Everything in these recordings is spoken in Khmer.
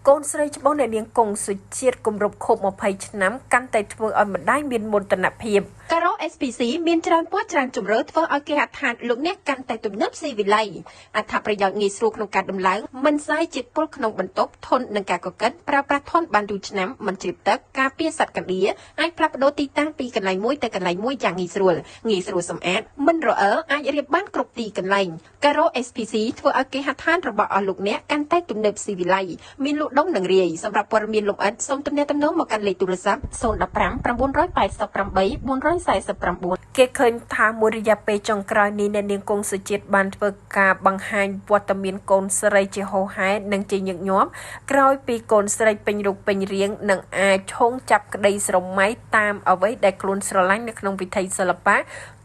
កូនស្រីច្បងអ្នកនាងគង់សុជាតិគម្រប់ខួប20ឆ្នាំកាន់តែធ្វើឲ្យម្ដាយមានមោទនភាព ការ៉ូ SPC មានច្រើនពណ៌ច្រើនជម្រើសធ្វើឲ្យគេហដ្ឋានលោកអ្នកកាន់តែទំនើបស៊ីវិល័យអត្ថប្រយោជន៍ងាយស្រួលក្នុងការដំឡើងមិនសាយជាតិពុលក្នុងបន្ទប់ធន់នឹងការកកិតប្រើប្រាស់ធន់បានយូរឆ្នាំមិនជ្រាបទឹកការពារសត្វកណ្ដៀរអាចផ្លាស់ប្ដូរទីតាំងពីកន្លែងមួយទៅកន្លែងមួយយ៉ាងងាយស្រួលងាយស្រួលសម្អាតមិនរអិលអាចរៀបបានគ្រប់ទីកន្លែងការ៉ូ SPC ធ្វើឲ្យគេហដ្ឋានរបស់អស់លោកអ្នកកាន់តែទំនើបស៊ីវិល័យមានលក់ដុំនិងរាយសម្រាប់ព័ត៌មានលម្អិតសូមទំនាក់ទំនងមកកាន់លេខទូរស័ព្ទ015 988 449 គេឃើញថាមួយរយៈពេលចុងក្រោយនេះអ្នកនាងគង់សុជាតិបានធ្វើការបង្ហាញវត្តមានកូនស្រីជាហូរហែនិងជាញឹកញាប់ក្រោយពីកូនស្រីពេញរូបពេញរាងនិងអាចឈោងចាប់ក្តីស្រមៃតាមអ្វីដែលខ្លួនស្រឡាញ់នៅក្នុងវិថីសិល្បៈ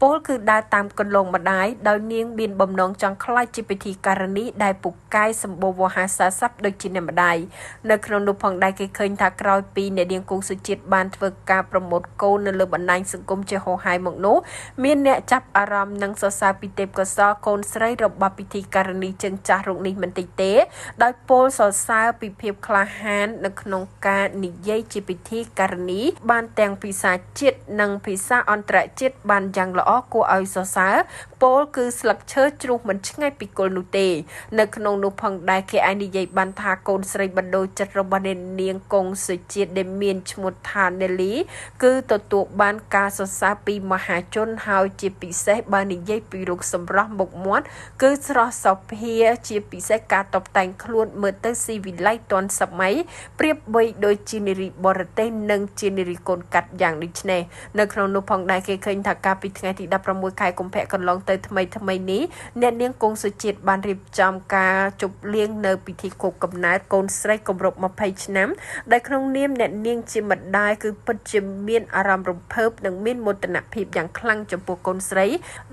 ពោលគឺដើរតាមគន្លងម្ដាយដោយនាងមានបំណងចង់ក្លាយជាពិធីការនីដែលពូកែសម្បូរវោហារសាស័ព្ទដូចជាអ្នកម្ដាយនៅក្នុងនោះផងដែរគេឃើញថាក្រោយពីអ្នកនាងគង់សុជាតិបានធ្វើការប្រម៉ូទកូននៅលើបណ្ដាញសង្គមជាហូរហែមកនោះមានអ្នកចាប់អារម្មណ៍និងសរសើរពីទេពកោសល្យកូនស្រីរបស់ពិធីការនីជើងចាស់រូបនេះមិនតិចទេដោយពោលសរសើរពីភាពក្លាហាននៅក្នុងការនិយាយជាពិធីការនីបានទាំងភាសាជាតិនិងភាសាអន្តរជាតិបានយ៉ាងល្អគួរឲ្យសរសើរពោលគឺស្លឹកឈើជ្រុះមិនឆ្ងាយពីគល់នោះទេនៅក្នុងនោះផងដែរគេអាចនិយាយបានថាកូនស្រីបណ្ដូលចិត្តរបស់អ្នកនាងគង់សុជាតិដែលមានឈ្មោះថានេលីគឺទទួលបានការសរសើរពីមហាជនហើយជាពិសេសបើនិយាយពីរូបសម្រស់មុខមាត់គឺស្រស់សោភាជាពិសេសការតុបតែងខ្លួនមើលទៅស៊ីវិល័យទាន់សម័យប្រៀបបីដូចជានារីបរទេសនិងជានារីកូនកាត់យ៉ាងដូចនេះនៅក្នុងនោះផងដែរគេឃើញថាកាលពីថ្ងៃទី16ខែកុម្ភៈកន្លងទៅថ្មីថ្មីនេះអ្នកនាងគង់សុជាតិបានរៀបចំការជប់លៀងនៅពិធីខួបកំណើតកូនស្រីគម្រប់20ឆ្នាំដែលក្នុងនាមអ្នកនាងជាម្ដាយគឺពិតជាមានអារម្មណ៍រំភើបនិងមានមោទនភាពយ៉ាងខ្លាំងចំពោះកូនស្រី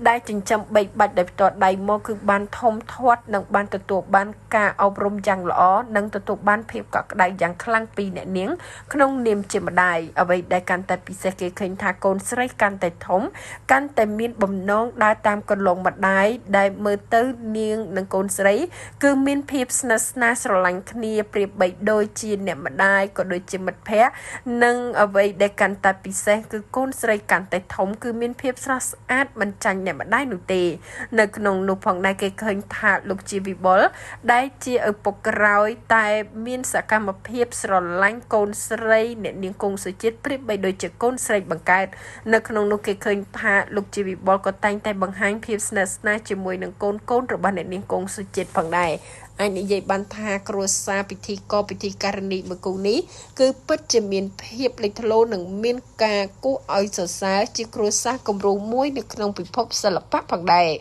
ដែលចិញ្ចឹមបីបាច់ដោយផ្ទាល់ដៃមកគឺបានធំធាត់និងបានទទួលបានការអប់រំយ៉ាងល្អនិងទទួលបានភាពកក់ក្ដៅយ៉ាងខ្លាំងពីអ្នកនាងក្នុងនាមជាម្ដាយអ្វីដែលកាន់តែពិសេសគេឃើញថាកូនស្រីកាន់តែធំកាន់តែមានបំណងដើរតាមកន្លងម្ដាយដែលមើលទៅនាងនិងកូនស្រីគឺមានភាពស្និទ្ធស្នាលស្រឡាញ់គ្នាប្រៀបបីដូចជាអ្នកម្ដាយក៏ដូចជាមិត្តភក្តិនិងអ្វីដែលកាន់តែពិសេសគឺកូនស្រីកាន់តែធំគឺមានភាពស្រស់ស្អាតមិនចាញ់អ្នកម្ដាយនោះទេនៅក្នុងនោះផងដែរគេឃើញថាលោកជាវិបុលដែលជាឪពុកក្រោយតែមានសកម្មភាពស្រឡាញ់កូនស្រីអ្នកនាងគង់សុជាតិប្រៀបបីដូចជាកូនស្រីបង្កើតនៅក្នុងនោះគេឃើញថាលោកជាវិបុលក៏តែងតែបង្ហាញភាពស្និទ្ធស្នាលជាមួយនឹងកូនៗរបស់អ្នកនាងគង់សុជាតិផងដែរអាចនិយាយបានថាគ្រួសារពិធីករពិធីការនីមួយគូនេះគឺពិតជាមានភាពលេចធ្លោនិងមានការគួរឲ្យសរសើរជាគ្រួសារគំរូមួយនៅក្នុងពិភពសិល្បៈផងដែរ។